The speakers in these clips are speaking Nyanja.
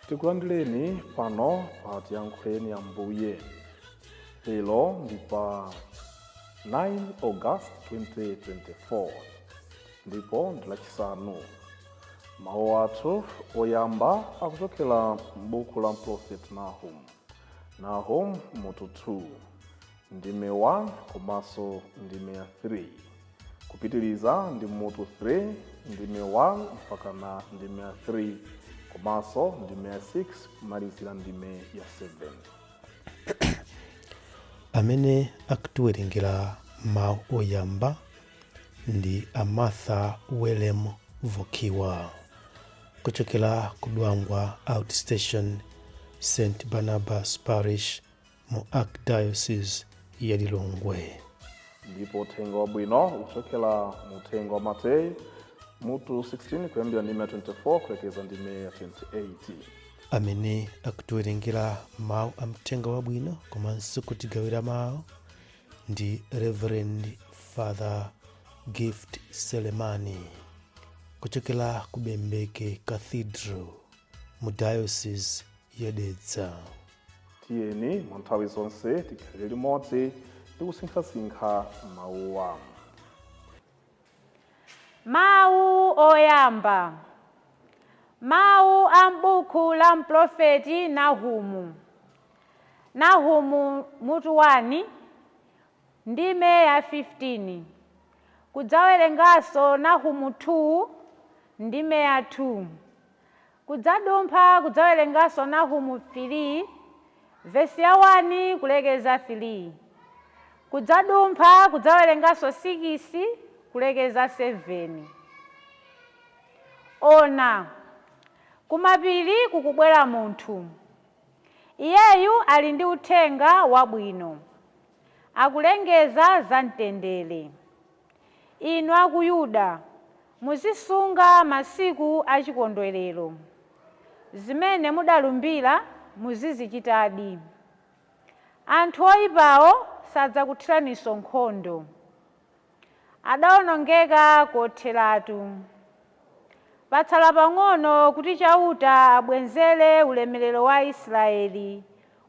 Tikulandireni pano pa Tiyankhuleni Ambuye. Lero ndi pa 9 August 2024 ndipo ndi Lachisanu. Mawu athu oyamba akuchokera m'buku la Prophet Nahum. Nahum mutu 2 ndime 1 komanso ndime ya 3, kupitiliza ndi mutu 3 ndime 1 mpaka na ndime ya 3 komanso ndime ya 6 kumalizira ndime ya 7. Amene akutiwerengera mawu oyamba ndi a Martha Welem Vokiwa kuchokera ku Dwangwa Outstation, St Barnabas Parish mu Archdiocese ya Lilongwe. Ndipo uthenga wabwino ukuchokera mu uthenga wa Mateyu mutu 16 kuyambira ndime ya 24 kulekeza ndime ya 28. Amene akutiwerengera mawu a mthenga wabwino komanso kutigawira mawu ndi Reverend Father Gift Selemani kuchokera ku Bembeke Cathedral mu Diocese ya Dedza. Tiyeni mwa nthawi zonse tikhalire limodzi ndi kusinkhasinkha mawuwa. Mawu oyamba. Mawu a m'buku la mprofeti Nahumu. Nahumu mutu 1 ndime ya 15. Kudzawerenganso Nahumu 2 ndime ya 2. Kudzadumpha kudzawerenganso Nahumu 3 vesi ya 1 kulekeza 3. Kudzadumpha kudzawerenganso 6 kulekeza 7. Ona, kumapiri kukubwera munthu. Iyeyu ali ndi uthenga wabwino, akulengeza za mtendere. Inu a ku Yuda, muzisunga masiku achikondwerero. Zimene mudalumbira muzizichitadi. Anthu oyipawo sadzakuthiraninso nkhondo. Adawonongeka kotheratu. Patsala pang'ono kuti Chauta abwezere ulemerero wa Israeli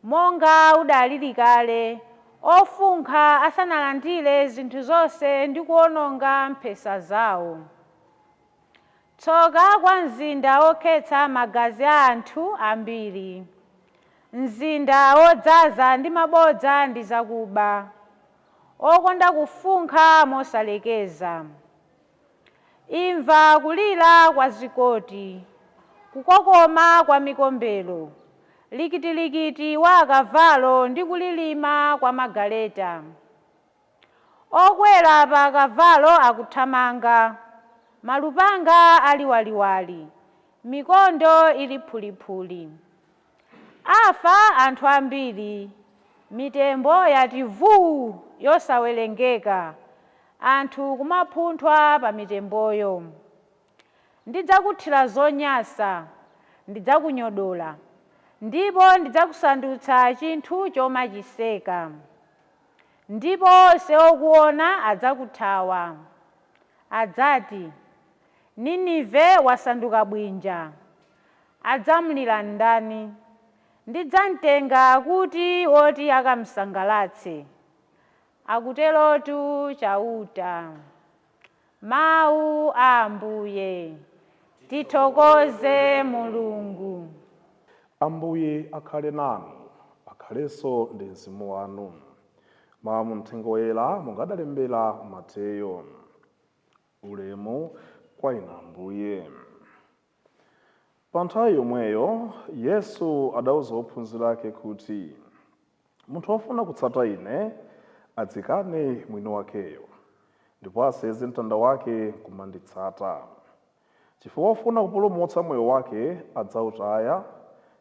monga udalili kale, ofunkha asanalandire zinthu zonse ndi kuwononga mphesa zawo. Tsoka kwa mzinda wokhetsa magazi a anthu ambiri, mzinda wodzaza ndi mabodza ndi zakuba, okonda kufunkha mosalekeza. Imva kulira kwa zikoti, kukokoma kwa mikombero, likitilikiti wa akavalo ndi kulilima kwa magaleta. Okwera pa akavalo akuthamanga, malupanga ali waliwali, mikondo ili phuliphuli. Afa anthu ambiri, mitembo yati vuu yosawerengeka, anthu kumapunthwa pa mitemboyo. Ndidzakuthira zonyansa, ndidzakunyodola, ndipo ndidzakusandutsa chinthu chomachiseka. Ndipo onse okuona adzakuthawa. Adzati, Ninive wasanduka bwinja. Adzamlira ndani? Ndidzamtenga kuti woti akamsangalatse. Akuterotu Chauta. Mawu a Ambuye. Tithokoze Mulungu. Ambuye akhale nanu, akhalenso ndi mzimu wanu. Mawu mu Mthenga Woyera monga adalembera Mateyo. Ulemu kwa inu Ambuye. Pa nthawi yomweyo Yesu adauza ophunzira ake kuti, Munthu wofuna kutsata ine adzikane mwini wakeyo, ndipo asenze mtanda wake kumanditsata. Chifukwa wofuna kupulumutsa moyo wake adzautaya,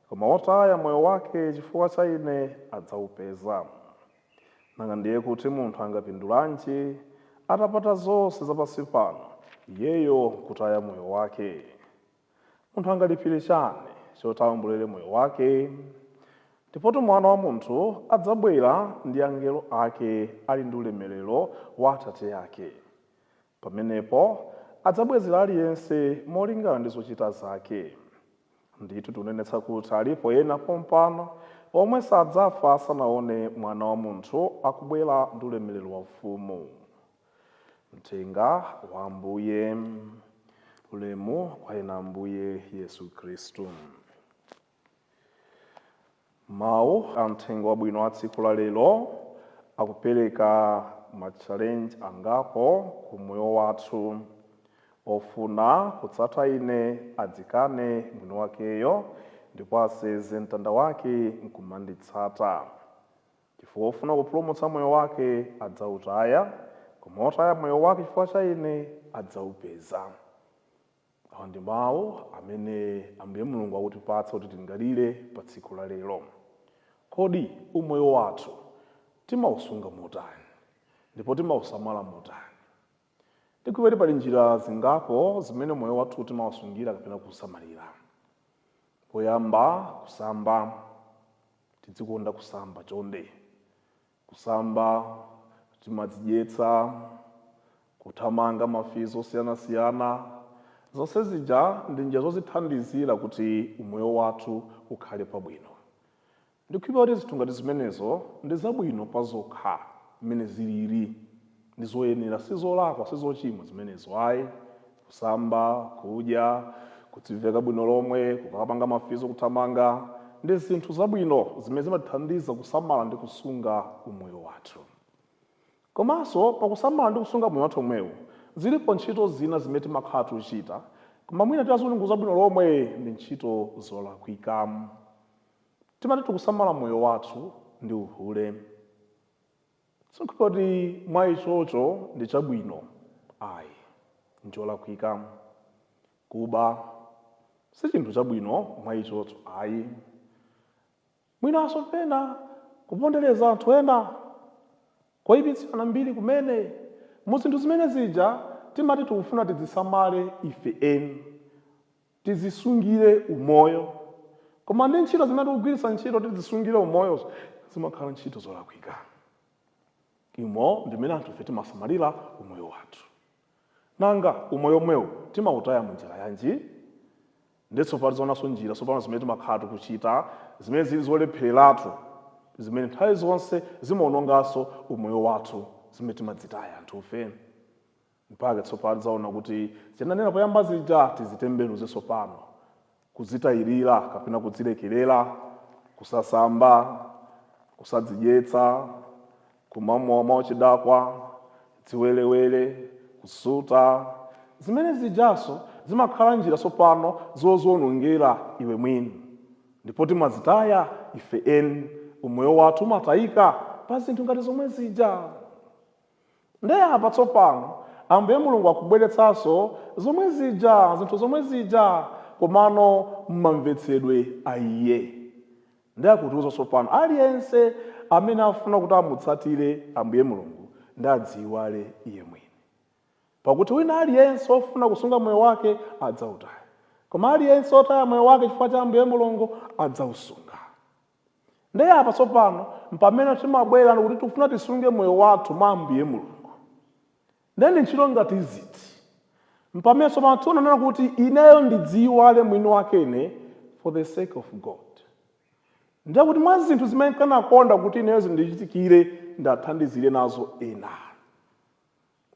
Koma wotaya moyo wake chifukwa cha ine adzawupeza. Nanga ndiye kuti munthu angapindulanji atapata zonse zapansi pano, iyeyo kutaya moyo wake? Munthu angalipire chani choti awombolere moyo wake? Ndipotu Mwana wa Munthu adzabwera ndi angelo ake ali ndi ulemerero wa Atate ake. Pamenepo adzabwezera aliyense molingana ndi zochita zake. Ndithu tikunenetsa kuti alipo ena pompano omwe sadzafa asanaone Mwana wa Munthu akubwera ndi ulemerero wa ufumu. Mthenga wa Ambuye. Ulemu kwa inu Ambuye Yesu Khristu. Mawu a mthenga wabwino wa tsiku la lero akupereka ma challenge angapo ku moyo wathu. Ofuna kutsata ine adzikane mwini wakeyo, ndipo asenze mtanda wake nkumanditsata. Chifukwa ofuna kupulumutsa moyo wake adzawutaya, koma otaya moyo wake chifukwa cha ine adzawupeza. Awa ndi mawu amene Ambuye Mulungu akutipatsa kuti tilingalire pa tsiku la lero. Kodi umoyo wathu timausunga motani, ndipo timausamala motani? Ndikuti pali njira zingapo zimene moyo wathu timausungira kapena kuusamalira. Poyamba, kusamba. Tidzikonda kusamba chonde. Kusamba, timadzidyetsa, kuthamanga mafizo osiyanasiyana. Zonse zija ndi njira zozithandizira kuti umoyo wathu ukhale pabwino. Ndikukhulupirira kuti zinthu ngati zimenezo ndi zabwino pa zokha mmene zilili, ndi zoyenera, sizolakwa, sizochimwa zimenezo ayi. Kusamba, kudya, kudziveka bwino lomwe, kukapanga mafizo, kuthamanga, ndi zinthu zabwino zimene zimatithandiza kusamala ndi kusunga umoyo wathu. Komanso pakusamala ndi kusunga moyo wathu omwewu, zilipo ntchito zina zimene timakhala tikuchita, koma mwina titaziunguza bwino lomwe ndi ntchito zolakwika. Timati tikusamala moyo wathu ndi uhule. Sikuti mwa ichocho ndi chabwino ayi, ncholakwika. Kuba si chinthu chabwino mwa ichocho ayi. Mwinanso pena kupondereza anthu ena, koyipitsirana mbiri kumene. Mu zinthu zimene zija timati tikufuna tidzisamale ife eni, tizisungire umoyo, koma ndi ntchito zimene tikugwiritsa ntchito tizisungire umoyo zimakhala ntchito zolakwika. Imo ndimene anthu ife timasamalira umoyo wathu. Nanga umoyo omwewu timawutaya munjira yanji? Ndetsopano tionanso njira tsopano zimene timakhala tikuchita zimene zili zolephereratu, zimene nthawi zonse zimaononganso umoyo wathu, zimene timadzitaya anthufe. Mpaka tsopano tidzaona kuti zinanena poyamba zija tizitembenuze tsopano, kuzitayirira kapena kudzilekerera, kusasamba, kusadzidyetsa, kumamwa mauchidakwa, ziwelewele, kusuta. Zimene zijaso zimakhala njira tsopano zozionongera iwe mwini, ndipo timazitaya ife eni. Umoyo wathu umatayika pa zinthu ngati zomwe zija. Ndiye apa tsopano Ambuye Mulungu akubweretsanso zomwe zija, zinthu zomwe zija, komano mmamvetsedwe a iye. Ndiye akutiuza tsopano aliyense amene afuna kuti amutsatire Ambuye Mulungu ndi adziyiwale iye mwini, pakuti wina aliyense ofuna kusunga moyo wake adzawutaya, koma aliyense otaya moyo wake chifukwa cha Ambuye Mulungu adzawusunga. Ndiye apa tsopano mpamene timabwera kuti tikufuna tisunge moyo wathu mwa Ambuye Mulungu. Ndiye ndi ntchito ngati ziti mpamene tsopano tionanena kuti ineyo ndidziyiwale mwini wakene for the sake of God? Ndiye kuti mwa zinthu zimene nkanakonda kuti ineyo zindichitikire, ndathandizire nazo ena.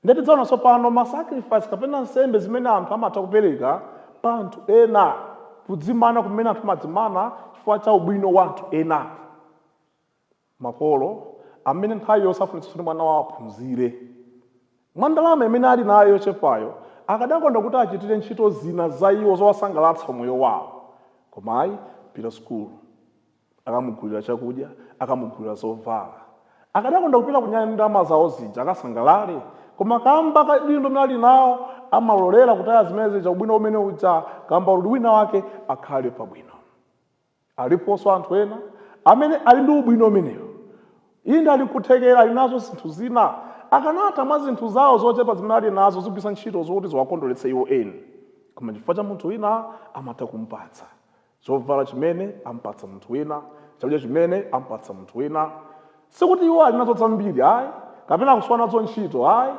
Ndiye tidzaona tsopano ma sacrifice kapena nsembe zimene anthu amatha kupereka pa anthu ena, kudzimana kumene anthu amadzimana chifukwa cha ubwino wa anthu ena. Makolo amene nthawi yonse afunitsitsa kuti mwana wawo aphunzire, mwa ndalama imene ali nayo yochepayo akadakonda kuti achitire ntchito zina za iwo zowasangalatsa moyo wawo, koma ayi, pita sukulu, akamugulira chakudya, akamugulira zovala. Akadakonda kupita kunyanya ndalama zawo zija akasangalale, koma kamba kadindo umene ali nawo amalolera kutaya zimene zija, ubwino umene uja, kamba kuti wina wake akhale pabwino. Aliponso anthu ena amene ali ndi ubwino umenewo. Inde, ali kuthekera, ali nazo zinthu zina, akanatha mwa zinthu zawo zochepa zimene ali nazo zigwiritsa ntchito zokuti ziwakondweretse iwo eni, koma chifukwa cha munthu wina amatha kumpatsa chovala chimene ampatsa munthu wina, chakudya chimene ampatsa munthu wina. Sikuti iwo ali nazo zambiri ayi, kapena akusowa nazo ntchito ayi,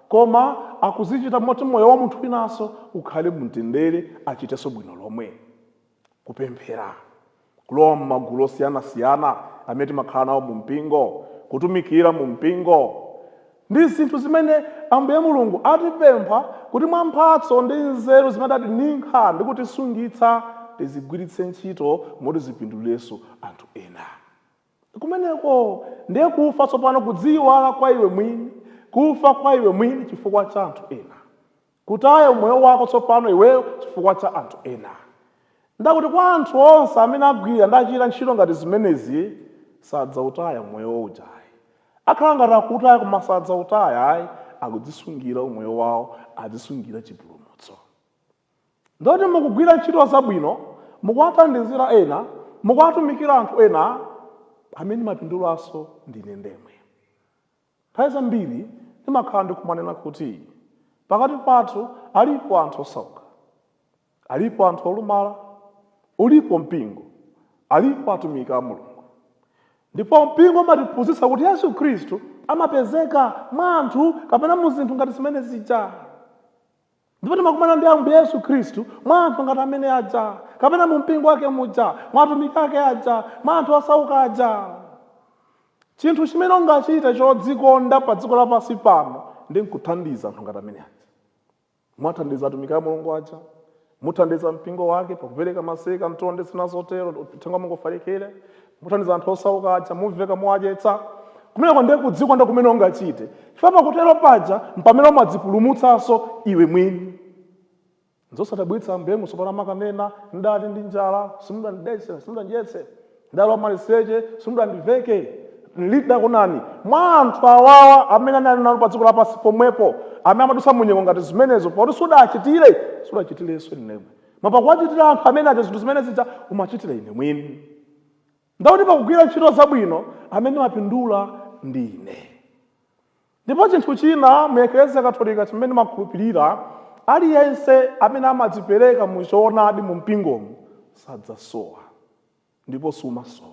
koma akuzichita moti moyo wa munthu winanso ukhale mumtendere, achitenso bwino lomwe. Kupemphera, kulowa m'magulu osiyanasiyana amene timakhala nawo mu mpingo, kutumikira mu mpingo, ndi zinthu zimene Ambuye Mulungu atipempha kuti mwa mphatso ndi nzeru zimene atininkha ndi kutisungitsa, tizigwiritse ntchito moti zipindulirenso anthu ena. Kumeneko ndiye kufa tsopano, kudziwala kwa iwe mwini, kufa kwa iwe mwini chifukwa cha anthu ena, kutaya moyo wako tsopano iweyo chifukwa cha anthu ena. Ndakuti kwa anthu onse amene agwira ndachita ntchito ngati zimenezi, sadzautaya moyo ujayi. Akhala ngati akutaya, koma sadzautaya ayi, akudzisungira umoyo wawo, adzisungira chipulumutso. Ndoti mukugwira ntchito zabwino, mukuwathandizira ena, mukuwatumikira anthu ena, amene mapindulanso ndine ndemwe. Nthawi zambiri ndimakhala ndikumanena kuti pakati pathu alipo anthu osauka, alipo anthu olumala, ulipo mpingo, alipo atumiki a Mulungu. Ndipo mpingo umatiphunzitsa kuti Yesu Khristu amapezeka mwa anthu kapena mu zinthu ngati zimene zija. Ndipo timakumana ndi Ambuye Yesu Khristu mwa anthu ngati amene aja, kapena mu mpingo wake muja, mwa atumiki ake aja, mwa anthu osauka aja. Chinthu chimene ungachite chodzikonda pa dziko lapansi pano ndi nkuthandiza anthu ngati amene aja. Mwathandiza atumiki a Mulungu aja, muthandiza mpingo wake pakupereka masika, mtonde, zina zotero, uthenga wa Mulungu ufalikire, muthandiza anthu osauka aja, muveka, muwadyetsa. Kumeneko ndiye kudzikonda kumene ungachite, chifukwa pakutero paja mpamene umadzipulumutsanso iwe mwini. Nzosadabwitsa Ambuye tsopano amakanena, "Ndali ndi njala, simudandidetse, simudandyetse; ndali wamaliseche, simudandiveke." Lidakunani mwa anthu awawa amene anali nalo pa dziko lapansi pomwepo, amene amadusa munyengo ngati zimenezo, poti sudachitire, sudachitirenso inemwe. Mapakuwachitira anthu amene aja zinthu zimene zija, umachitira ine mwini. Ndakuti pakugwira ntchito zabwino, amene mapindula ndi ine. Ndipo chinthu china mu Eklezia Katolika chimene makhulupirira, aliyense amene amadzipereka mu choonadi mu mpingomu sadzasowa, ndipo sumasowa.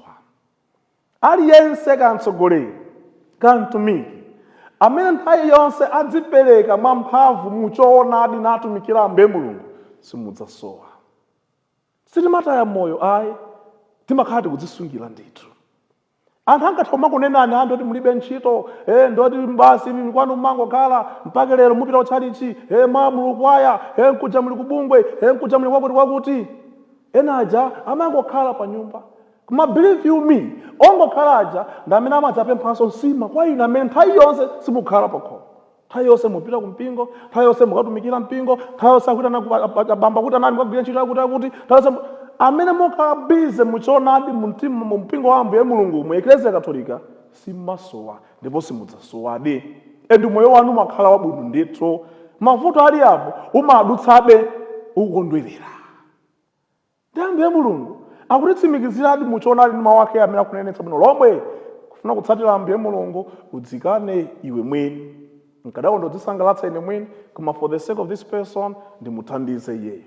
Aliyense, kamtsogoleri, kamtumiki, amene nthawi yonse adzipereka mwamphamvu mu choonadi natumikira Ambuye Mulungu, simudzasowa. Sitimataya moyo ayi, timakhala tikudzisungira ndithu. Anthu angathe kumakunenani, "Ah, ndoti mulibe ntchito, ndoti basi kwanu mumangokhala, mpaka lero mupita kutchalichi, ma muli kwaya, nkuja muli kubungwe, nkuja muli kwakuti kwakuti." Ena aja amangokhala pa nyumba. Koma believe you me, ongokhala aja ndi amene amadzapemphanso nsima kwa inu amene nthawi yonse simukhala pakhomo, nthawi yonse mupita kumpingo, nthawi yonse mukatumikira mpingo, nthawi yonse akuitana bamba kuti anani mukagwira ntchito yakuti akuti, nthawi yonse amene mukhala busy muchoonadi mu mtima mu mpingo wa Ambuye Mulungu mu Eklezia Katolika, simmasowa ndipo simudzasowadi. And moyo wanu umakhala wabwino ndithu. Mavuto ali apo, umadutsabe ukukondwerera. Ndi Ambuye Mulungu akutitsimikiziradi muchoonadi ndi mawu ake amene akunenetsa bwino lomwe, kufuna kutsatira Ambuye Mulungu, udzikane iwe mwini. Nkadakonda kudzisangalatsa ine mwini, koma for the sake of this person ndimuthandize iyeyo.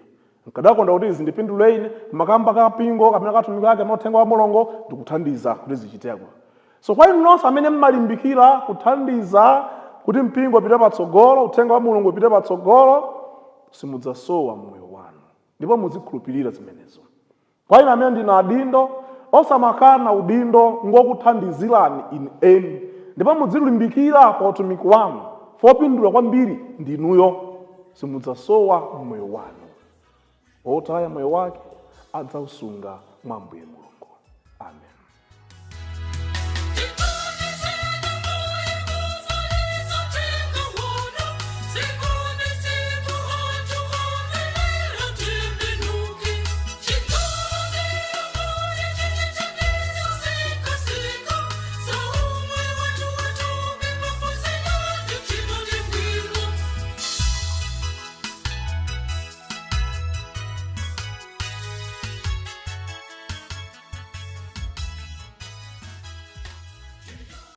Nkadakonda kuti izi ndipindule ine, koma kamba kapingo kapena katumiki ake amene wa Mulungu, ndikuthandiza kuti zichiteko. So kwa inu nonse amene mmalimbikira kuthandiza kuti mpingo upite patsogolo, uthenga wa Mulungu upite patsogolo, simudzasowa mmoyo wanu, ndipo muzikhulupirira zimenezo. Kwa inu amene ndinu adindo, osamakana udindo ngokuthandizirani inu eni, ndipo muzilimbikira pa utumiki wanu, popindula kwambiri ndinuyo, simudzasowa mmoyo wanu. Wotaya moyo wake adzausunga mwa Ambuye Mulungu.